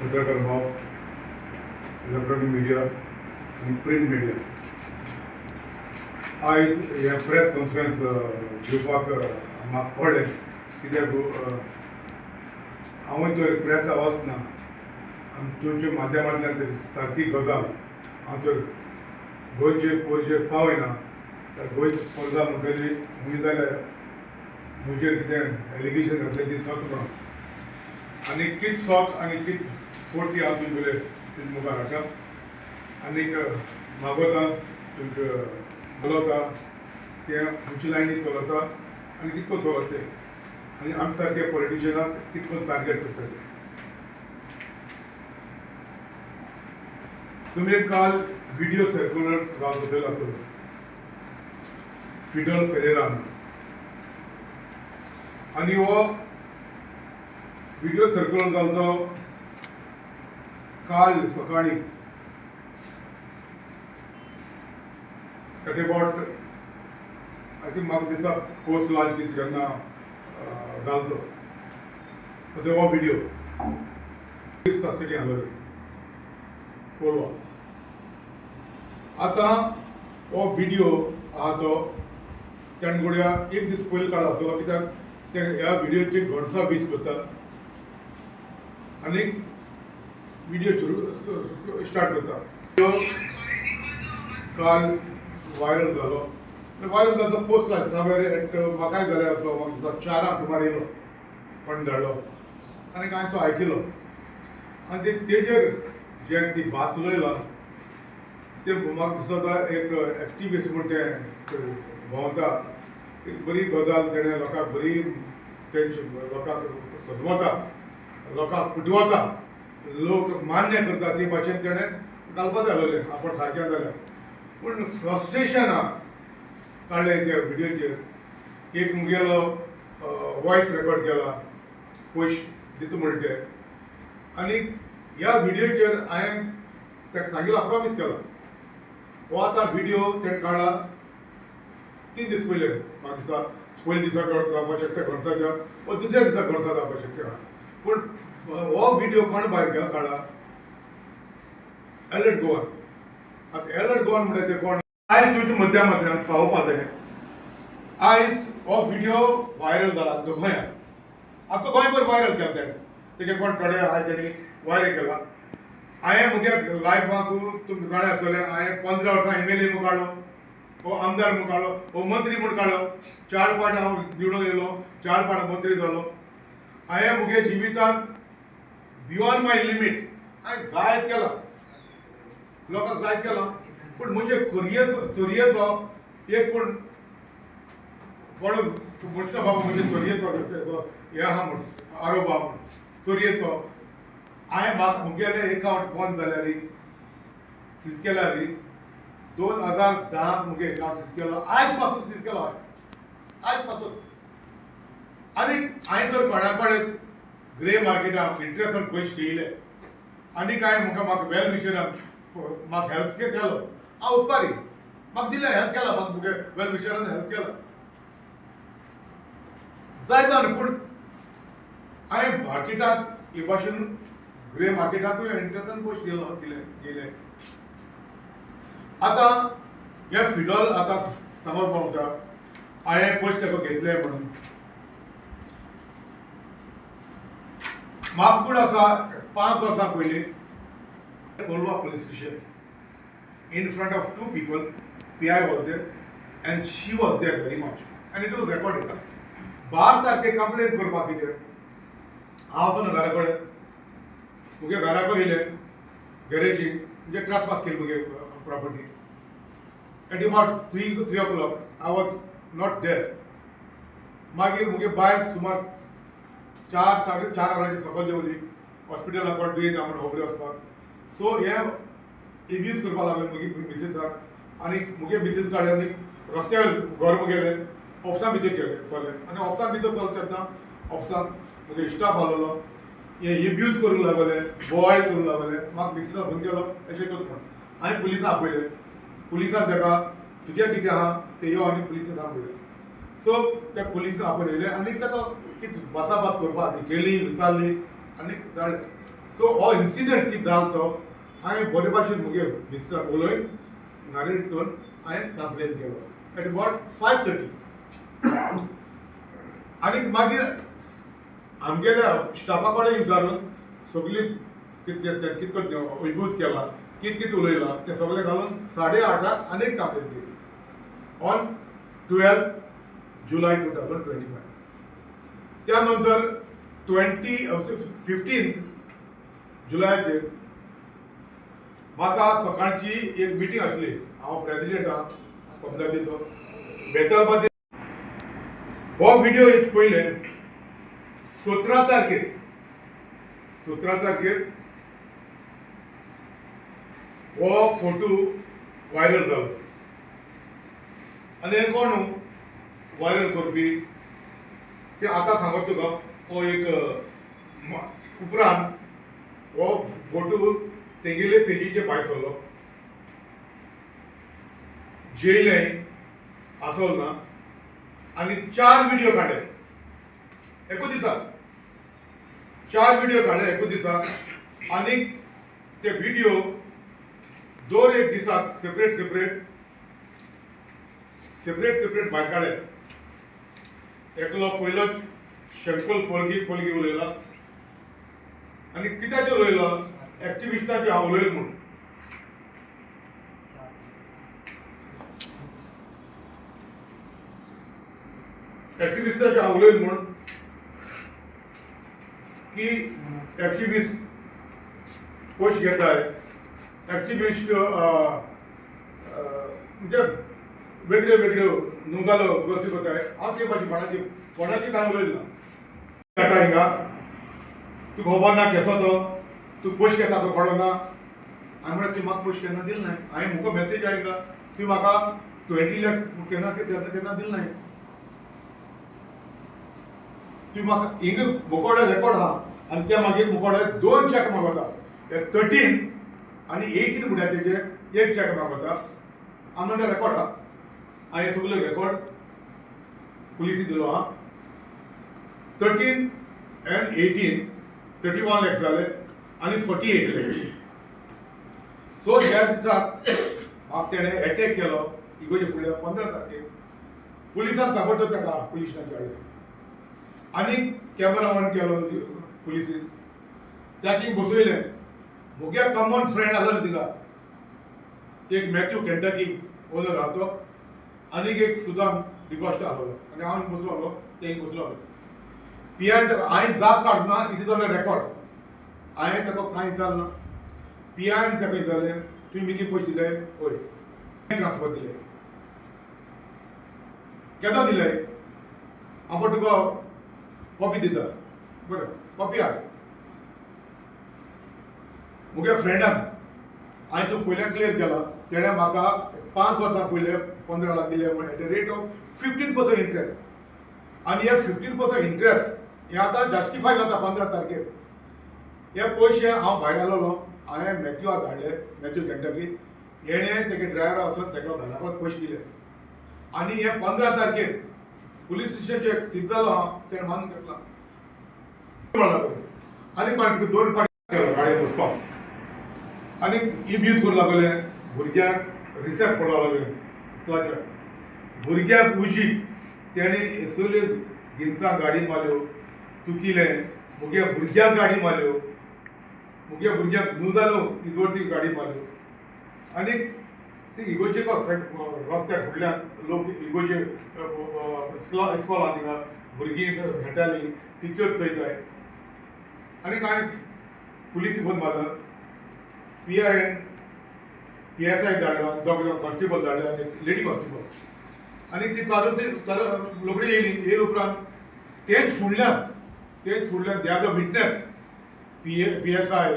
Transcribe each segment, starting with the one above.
पत्रकार भाव, electronic media आनी प्रिंट मिडिया, आयज हें प्रेस कॉन्फरन्स घेवपाक म्हाका पडलें कित्याक हांवूय तर प्रेसा वचना आनी तुमच्या माध्यमांतल्यान तरी सारकी गजाल हांव तर गोंयचे पोरचेर पावयना तर गोंयची प्रजा म्हणटली मुगे जाल्यार म्हजेर कितें एलिगेशन घातलें ती सत म्हणून आनी कित सत आनी कित फोट ती हांव तुमगेले तुमच्या मुखार हाडटा आनीक मागोता तुमकां उलयता तें आमची लायनी चलता आनी कितको चलत तें आनी आम सारके पॉलिटिशियनाक कितको टार्गेट करता ते. तुमी काल व्हिडिओ सर्क्युलर जालो आसतलो फिडल पेरेरा आनी हो व्हिडिओ सर्क्युलर जालो तो काल सकाळी एट अबाउट I think म्हाका दिसता पोस्ट लांच कितें केन्ना जालो तो असो हो व्हिडिओ पुलीस कस्टडी आसलोली कोलवा. आतां हो व्हिडिओ आहा तो तेणें घडया एक दीस पयलीं काडला आसतलो कित्याक ते ह्या व्हिडिओची घोणसां वीस करता आनी व्हिडिओ सुरू स्टार्ट करता. काल व्हायरल जालो, व्हायरल जालो पोस्ट लायता एट म्हाकाय जाल्यार तो म्हाका दिसता 4 सुमार येयलो कोण धाडलो आनी हांवें तो आयकिलो आनी ते तेजेर जे ती भास उलयला ते म्हाका दिसता एक एक्टिविस्ट म्हूण तें भोंवता एक बरी गजाल तेणें लोकांक बरी तेंचे लोकांक सजवता, लोकांक पुटवता, लोक मान्य करता ती भाशेन तेणें घालपा जाय आसलें आपण सारकें जाल्यार. पूण फ्रस्ट्रेशनां काडलें त्या व्हिडियोचेर. एक मुगेलो वॉयस रेकॉर्ड केला पयश दिता म्हणटा ते आनी ह्या व्हिडियोचेर हांवें ताका सांगिल्लो, प्रॉमीस केला. हो आतां व्हिडिओ तेणें काडला 3 दीस पयले, म्हाका दिसता पयल्या दिसा जावपाक शकता घोणसाच्या वा दुसऱ्या दिसा घोणसा जावपाक शकता. पूण हो व्हिडिओ कोण भायर काडला? Alert Goan. आतां एलर्ट गोवन म्हणटा ते कोण? आयज तुमच्या माध्यमांतल्यान पावोवपा जाय. आयज हो व्हिडिओ व्हायरल जाला आख्खो गोंयांत, आख्खो गोंयभर व्हायरल केला तेणें. तेजे कोण थोडे आहाय तेणी व्हायरल केला. हांवें म्हगे लायफाक तुमकां जाणा आसतलें, हांवें 15 वर्सां एम एल ए म्हूण काडलो, हो आमदार म्हूण काडलो, हो मंत्री म्हूण काडलो. 4 पाट हांव निवडून येयलो, 4 पाट मंत्री जालो. हांवें म्हगे जिवितांत बियोंड माय लिमीट हांवें जायत केलां, लोकांक जायत केलां. पूण म्हजे चोरयेचो चोरयेचो एक पूण कोण म्हणटा बाबा म्हजे चोरयेचो हे आहा म्हूण आरोप आहा म्हूण चोरयेचो. हांवें म्हाका मुगेलें एकावंट बंद जाल्यार सीज केल्यार 2010 मुगे एकावंट सीज केलो, आयज पासून सीज केलो हांवें, आयज पासून. आनी हांवें तर कोणा कडेन ग्रे मार्केटाक इंट्रस्टान पयशे घेयले आनी कांय म्हाका म्हाका वेल विशरान म्हाका हेल्प केलो, हांव उपकारी, म्हाका दिलें हेल्प केला, म्हाका मुगे वेल विशरान हेल्प केला जायत जालें. पूण हांवें मार्केटाक हे भाशेन ग्रे मार्केटाकूय इंट्रस्टान पयशे दिलो दिले गेले. आतां हे फिडल आतां समोर पावता हांवें पयशे ताका घेतले म्हणून. म्हाका कूड आसा 5 वर्सां पयलीं Colva police station in front of 2 people, P I was there and she was there very much and it was recorded. 12 तारखेक कंप्लेन करपाक कितें हांव वचून घरा कडेन मुगे घरा कडेन येयले गॅरेजीक म्हणजे ट्रसपास केली मुगे property. At about 3 o'clock I was not there. मागीर मुगे बायल सुमार 4 4:30 वरांचेर सकयल देंवली हॉस्पिटलाक कोण दुयेंत आहा म्हूण खबरी वचपाक. सो हे एब्यूज करपाक लागले मुगे मिसेसाक आनी मुगे मिसेस काडले आनी रस्त्यार घर मुगेले ऑफिसा भितर गेले सरले आनी ऑफिसा भितर सरले तेन्ना ऑफिसाक मुगे स्टाफ आसलेलो हे एब्यूज करूंक लागले, बोवाळ करूंक लागले. म्हाका मिसेसा फोन केलो अशें कर म्हूण. हांवें पुलिसां आपयले, पुलिसान ताका तुजें कितें आहा तें यो आनी पुलिसां सांग म्हणलें. सो त्या पुलिसां आपयले आनी ताका कितें भासाभास करपा ती केली, विचारली आनी धाडले. सो हो इन्सिडंट कितें जालो तो हांवें बरे भाशेन मुगे मिस्टर उलयन नरेट करून हांवें कंप्लेन केलो एट अबावट 5:30. आनी मागीर आमगेल्या स्टाफा कडेन विचारून सगळी कितले कितको अब्यूज केला, कित कितें उलयलां तें सगळें घालून 8:30 आनी एक कंप्लेन केली on 12 July 2025. त्या नंतर 15 जुलयाचेर म्हाका सकाळची एक मिटींग आसली. हांव प्रेसिडेंट आहा पंचायतीचो बेतालबादी. हो व्हिडिओ एक पयले 17 तारखेर, 17 तारखेर हो फोटो व्हायरल जालो. आनी हे कोण व्हायरल करपी ते आतां सांगत तुका. हो एक उपरांत हो फोटो तेगेले पेजीचे भायर सरलो. जेयलें आसोल ना आनी चार व्हिडिओ काडले एकूच दिसा. चार व्हिडिओ काडले एकूच दिसा आनी ते व्हिडिओ दर एक दिसाक सेपरेट सेपरेट सेपरेट सेपरेट भायर काडले. एकलो पयलो शंकर पळगी पळगी उलयला आनी कित्याचेर उलयला, एक्टिविस्टाचेर हांव उलयल म्हूण. एक्टिविस्टाचेर हांव उलयल म्हूण की एक्टिविस्ट पयशे घेताय, एक्टिविस्ट म्हणजे वेगळ्यो वेगळ्यो नुगालो गोश्टी करताय. हांव ते भाशेन कोणाची कोणाची कांय उलयल ना. जाता हिंगा तुका खबर ना केसो तो, तूं पयशे घेता असो कळना. हांवें म्हळें, तुवें म्हाका पयशे केन्ना दिले नाय. हांवें मुको मॅसेज आयला, तुवें म्हाका 20 लॅक्स केन्ना केन्ना केन्ना दिले नाय तुवें म्हाका. हिंगा मुकोडे रेकॉर्ड आहा. आनी त्या मागीर मुकोडे दोन चॅक मागवता, 13 आनी 18 म्हळ्यार तेजे एक चॅक मागवता. आमचे रेकॉर्ड आहा. हांवें सगळे रेकॉर्ड पुलिसी दिलो आहा. 13 and 18, 31 lakhs जाले आनी 48 लॅक्स. सो ह्या दिसाक म्हाका तेणें एटॅक केलो इगोजे फुडल्या 15 तारखेक. पुलिसान ताबडतोब ताका पुलिसांचे हाडले आनी कॅमेरा ऑन केलो पुलिसीन. ताका बसयलें. मुगे कॉमन फ्रेंड आसलो थिंगा, एक मॅथ्यू केंटकी ओनर आहा तो आनीक एक सुदान डिकॉस्टा आसलो आनी हांव बसलो आसलो, ते बसलो आसलो. पी आयन ताका हांवें जाप काडना, it is on record. हांवें ताका कांय विचारना. पी आयन ताका विचारलें, तुवें मिकी पयशे दिले? हय. ट्रान्सफर दिले? केन्ना दिले? हांव तुका कॉपी दिता. बरें, कॉपी हाड. मुगे फ्रेंडान हांवें तूं पयल्यान क्लियर केला, तेणें म्हाका 5 वर्सां पयले 15 लाख दिले म्हण at the rate of 15% interest. आनी हे 15% इंट्रस्ट हे आतां जस्टिफाय जाता. 15 तारखेर हे पयशे हांव भायर आयलोलो. हांवें मॅथ्यूआ धाडले, मॅथ्यू केंटकी. हेणें तेगे ड्रायव्हरा वचून तेका घरा पयशे दिले आनी हे 15 तारखेर पुलीस स्टेशनचेर सीज जालो हांव. तेणें मानून घेतला. आनी मागीर दोन पाटी केलो गाडयेक बसपाक आनी इब्यूज करूं लागले. भुरग्यांक रिसेस पडपाक लागले इस्कोलाच्या. भुरग्यांक उजीक तेणें सगल्यो जिन्सां गाडी मारल्यो, तुकिलें. मुगे भुरग्यांक गाडी मारल्यो, मुगे भुरग्यांक न्हू जालो इजवरती गाडी मारल्यो. आनी ती इगोर्जे रस्त्यार फुडल्यान लोक इगोर्जे इस्कोल इस्कोल आहा थिंगा भुरगीं खेळटालीं, टिचर चोयताय. आनी कांय पुलीस फोन मारलो, P I N P S I धाडलो, दोग कॉन्स्टेबल धाडले आनी लेडी कॉन्स्टेबल. आनी ती तारू ती तारू रोखडी येयली. येयले उपरांत तेच फुडल्यान they are the witness. P A P S I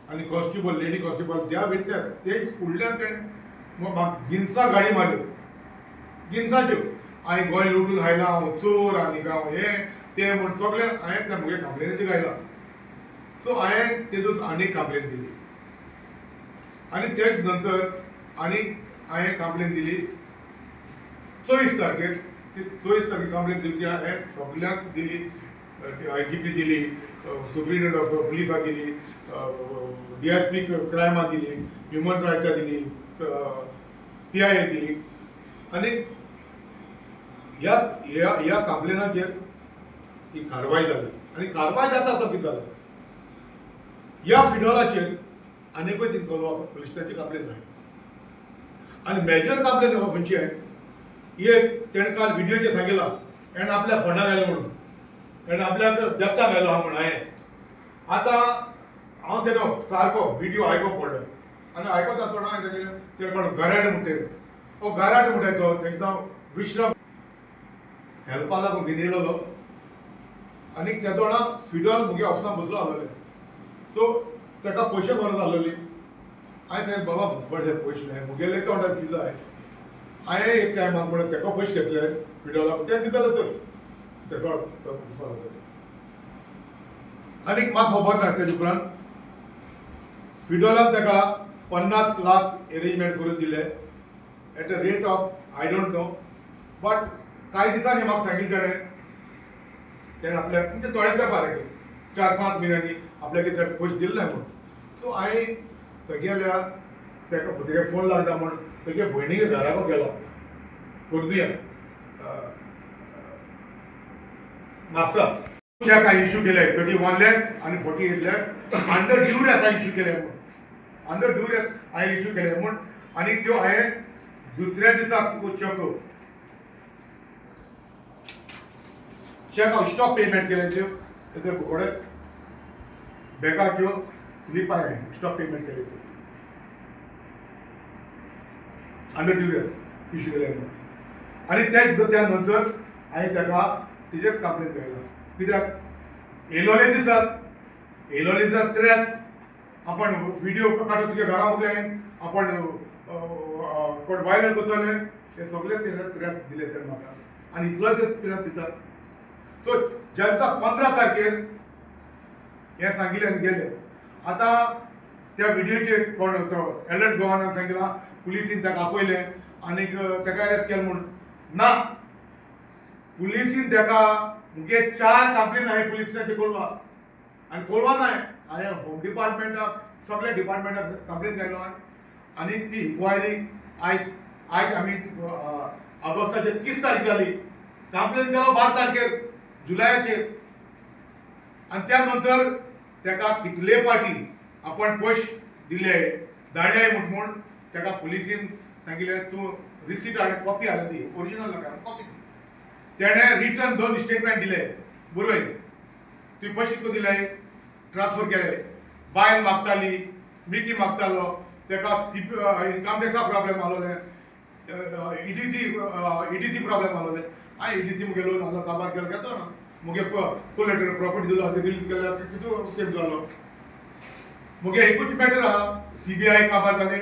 आनी constable, lady constable, they are witness. तेच फुडल्यान तेणें म्हाका गिन्सा गाडी मारल्यो, गिन्साच्यो. हांवें गोंय लुटून खायलां, हांव चोर आनी हांव हें तें म्हूण सगळें हांवें त्या म्हगे कंप्लेनीचेर गायलां. सो हांवें तेजूच आनीक कंप्लेन दिली आनी तेच नंतर आनीक हांवें कंप्लेन दिली 24 तारखेर. ती 24 तारखेर कंप्लेन दिली ती हांवें सगल्यांक दिली. I G P दिली, सुप्रिटेंडंट ऑफ पुलिसाक दिली. डी एस पी क्रायमाक दिली, ह्युमन रायट्साक दिली, पी I ए दिली. आनी ह्या ह्या ह्या कंप्लेनाचेर ही कारवाय जाली आनी कारवाय जाता आसतना कितें जालें, ह्या फिडॉलाचेर आनीकूय ती कोलवा पुलीस स्टेशनाची कंप्लेन आहा. आनी मेजर कंप्लेन खंयची एक तेणें काल विडियोचेर सांगिलां, तेणें आपल्या फोंडा घायलो म्हणून, तेणें आपल्याक देपता घायलो आहा म्हणून. हांवें आतां हांव तेजो सारको विडियो आयको पडलो आनी आयकता आसतना हांवें तेजें तेणें कोण गराड म्हणटा, हो गराड म्हणटा तो तेजें नांव विश्राम हेल्पा लागून घेवन येयलेलो आनी तेदो वेळार फिडॉल मुगे ऑफिसान बसलो आसलेले. सो तेका पयशे गरज आसलेली. हांवें सांगलें, बाबा बरे पयशे न्हय मुगेले एकावंटार सील जाय. हांवें एक टायमाक म्हणून तेका पयशे घेतले फिडॉलाक, ते दिताले तर तेका. आनीक म्हाका खबर ना, तेजे उपरांत फिडॉलान तेका 50 लाख एरेंजमेंट करून दिले at a rate of I don't know, but कांय दिसांनी म्हाका सांगिल्लें तेणें तेणें आपल्याक म्हणजे थोडे तेंपार 4-5 म्हयन्यांनी आपल्याक कितें पयशे दिले ना म्हूण. सो हांवें तेगेल्या तेका तेगे फोन लागता म्हूण तेगे भयणीगे घराको गेलो खोर्जुया म्हापसा. चॅक हांवें इशू केले 31 लॅक आनी 48 लॅक अंडर ड्युरेस हांवें इशू केले म्हूण, अंडर ड्युरेस हांवें इशू केले म्हूण. आनी त्यो हांवें दुसऱ्या दिसा चॅक हांव स्टॉप पेमेंट केले त्यो. तेजे कोडे बँकाच्यो स्लिप हांवें स्टॉप पेमेंट केले त्यो अंडर ड्युरेस इशू केले म्हणून. आनी ते त्या नंतर हांवें ताका तेजेर कंप्लेन केला, कित्याक येयलोले दिसात येयलोले दिसात त्र्यात आपण व्हिडिओ काडून तुगे घरा बघले, आपण कोण व्हायरल करतले, हे सगळे ते त्र्यात दिले ते म्हाका आनी इतलोय ते त्र्यात दितात. सो ज्या दिसा 15 तारखेर हे सांगिल्लें आनी गेले, आतां त्या व्हिडियोचेर कोण तो एलन गोवानान सांगिलां पुलिसीन ताका आपयलें आनीक ताका अरेस्ट केलें म्हूण. ना, पुलिसीन ताका मुगे चार कंप्लेन हांवें पुलीस स्टेशन कोलवा आनी कोलवा नाय, हांवें होम डिपार्टमेंटाक सगल्या डिपार्टमेंटाक कंप्लेन केलो. आनी ती इन्क्वायरी आयज आयज आमी ऑगस्टाचे 30 तारीख जाली. कंप्लेन केलो 12 तारखेर जुलयाचेर आनी त्या नंतर ताका कितले पाटी आपण पयशे दिले धाडले म्हूण म्हूण ताका पुलिसीन सांगिल्लें, तूं रिसीट हाड, कॉपी हाडून दी, ओरिजिनल नाका, कॉपी दी. तेणें रिटर्न दोन स्टेटमेंट दिले बरोवन, तुवें पयशे कितको दिले, ट्रान्सफर केले. बायल मागताली, मिकी मागतालो, ताका सी इनकम टॅक्सा प्रॉब्लेम आसलोले, ईडीसी प्रॉब्लेम आसलोले. हांवें ईडीसी मुगे लोन आसलो, काबार केलो घेतो ना, मुगे कोलेटर प्रॉपर्टी दिलो, रिलीज केल्यार कितू सेव जालो. मुगे एकूच मॅटर आहा, सीबीआय काबार जाली,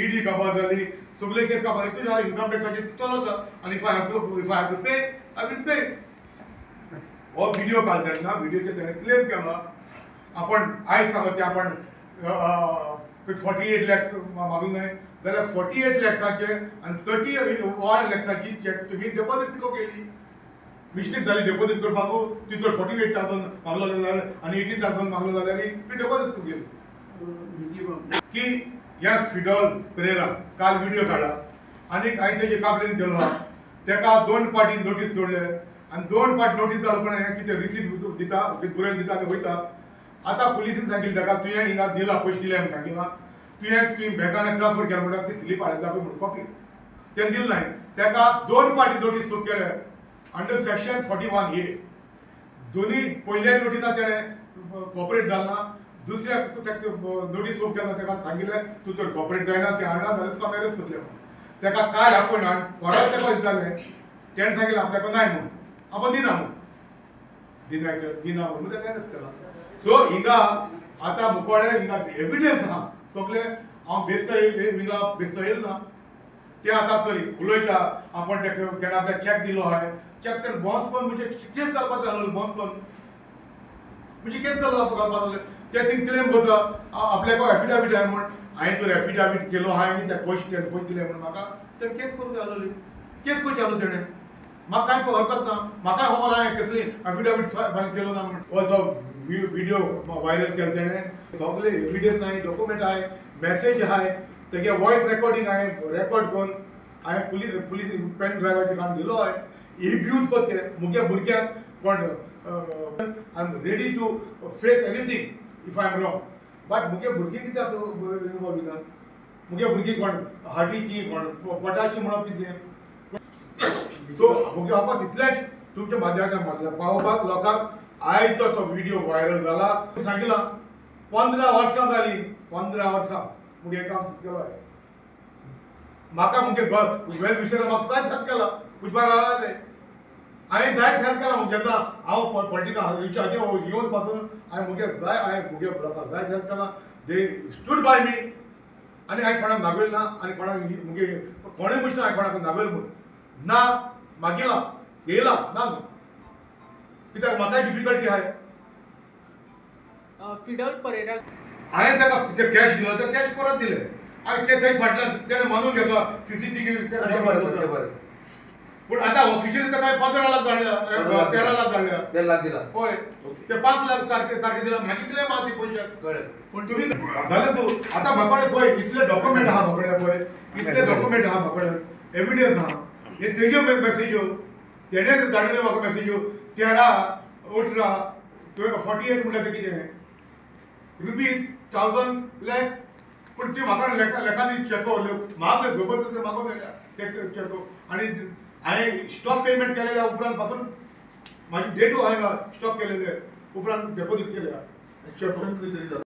ईडी काबार जाली, सगळे केस काबार, एकूच आहा इनकम टॅक्साची चलता आनी if I have to pay, I will pay. हो व्हिडिओ काल तेन्ना व्हिडिओचेर तेणें क्लेम केला आपण आयज सांगत ते आपण 48 लॅक्स मागूंक जाय जाल्यार 48 लॅक्साचे आनी 31 लॅक्साची चॅक तुमी डेपॉझीट कितको केली? मिस्टेक जाली डेपॉझीट करपाक, तितून 48,000 मागलो जाल्यार आनी 18,000 मागलो जाल्यार ती डेपॉझीट केली. की ह्या फिडॉल पेरेरा काल व्हिडिओ काडला आनी हांवें तेजे कंप्लेन केलो आहा. तेका दोन पाटी नोटीस जोडले आनी दोन पाटी नोटीस घालप हें कितें रिसीट दिता, बरोवन दिता आनी वयता. आतां पुलिसीन सांगिल्लें ताका, तुवें हिंगा दिला, पयशे दिले म्हूण सांगिलां तुवें, तुवें बँकान ट्रान्सफर केला म्हणल्यार ती स्लीप हाडून दाखय म्हणून कॉपी तेणें दिली नाय. ताका दोन पाटी नोटीस सर्व केले अंडर सेक्शन 41A. दोन्ही पयल्या नोटिसा तेणें कॉपरेट जालें ना. दुसऱ्या नोटीस सर्व केला, ताका सांगिल्लें तूं तर कॉपरेट जायना तें हाडना जाल्यार तुका अरेस्ट करतले म्हणून. ताका काय आपोवन हाड परत ताका विचारलें, तेणें सांगिल्लें आपल्याक नाय म्हणून, आपण दिना म्हणून, दिना दिना म्हणून ताका अरेस्ट केला. सो हिंगा आतां मुकोळे हिंगा एविडन्स आहा सगळे. हांव बेस्तो हिंगा बेस्तो येयल ना. ते आतां तरी उलयता आपण तेका तेणें आपल्याक चॅक दिलो आहाय. चॅक तर बाउन्स करून म्हणजे केस घालपाक जालो, बाउन्स करून म्हणजे केस घालपाक घालपाक जाले. ते थिंग क्लेम करता आपल्याक एफिडावीट आहाय म्हूण. हांवें तर एफिडावीट केलो आहाय, ते पयशे तेणें पयशे दिले म्हूण म्हाका तेणें केस करूंक जाय आसलोली. केस करची आसलो तेणें, म्हाका कांय हरकत ना. म्हाकाय खबर हांवें कसली एफिडावीट फायल केलो ना म्हूण. हो जो व्हिडिओ व्हायरल केले तेणें. सगळे एविडन्स आहाय, डॉक्युमेंट आहाय, मॅसेज आहाय, तेगे वॉयस रेकॉर्डिंग हांवें रेकॉर्ड करून हांवें पुलीस पुलीस पेन ड्रायव्हाचेर काडून दिलो आहाय. एब्यूज करते मुगे भुरग्यांक कोण. I am ready to face anything if I am wrong, but मुगे भुरगीं कित्याक इनवॉल्व जाता? मुगे भुरगीं कोण हार्टीची, कोण पोटाची म्हणप कितें? सो मुगे बाबा तितलेंच तुमच्या माध्यमांतल्यान पावोवपाक लोकांक. आयज तो तो व्हिडिओ व्हायरल जाला सांगिलां, 15 वर्सां जालीं, 15 वर्सां मुगे काम केलो. म्हाका मुगे वेल विशरान म्हाका जायत हेल्प केला. उजवार आले हांवें जायत हेल्प केला. मुगे जेन्ना हांव पॉलिटिका येवच्या आदी, येवन पासून हांवें मुगे जाय, हांवें मुगे लोकांक जायत हेल्प केला. They stood by me. आनी हांवें कोणाक नागयल ना आनी कोणाक मुगे कोणूय म्हणना हांवें कोणाक नागयल म्हूण ना. मागिलां, येयला ना न्हू, कित्याक म्हाकाय डिफिकल्टी आहाय. फिडल परेरा. हांवें ताका ते कॅश दिलो, ते कॅश परत दिले. हांवें ते थंय फाटल्यान तेणें मानून घेतला सीसीटीव्ही. ते बरें आसा, ते बरें आसा. पूण आतां ऑफिशियली ताका 15 लाख धाडल्या, 13 लाख धाडल्या. 1.5 लाख दिला. हय. ओके. ते 5 लाख तारखे तारखे दिला, मागीर कितले मागीर पयशे. कळ्ळें. पूण तुम्ही झालं तू आता म्हाकडे पळय कितले डॉक्युमेंट आहा, म्हाकडे पळय कितले डॉक्युमेंट आहा, म्हाकडे एविडन्स आहा. हे तेज्यो मेसेज्यो तेणे धाडलेल्यो म्हाका मेसेज्यो 13/18/48 म्हणल्यार ते कितें रुपीज थावजंड लॅक्स. पूण ती म्हाका लेखा लेखांनी चेको मागले, जबरदस्त मागोवन गेल्या ते चेको. आनी हांवें स्टॉप पेमेंट केलेल्या उपरांत पासून म्हाजी डेटू हांवें स्टॉप केलेले उपरांत डेपोजीट केल्या चेको. खंय तरी जाता.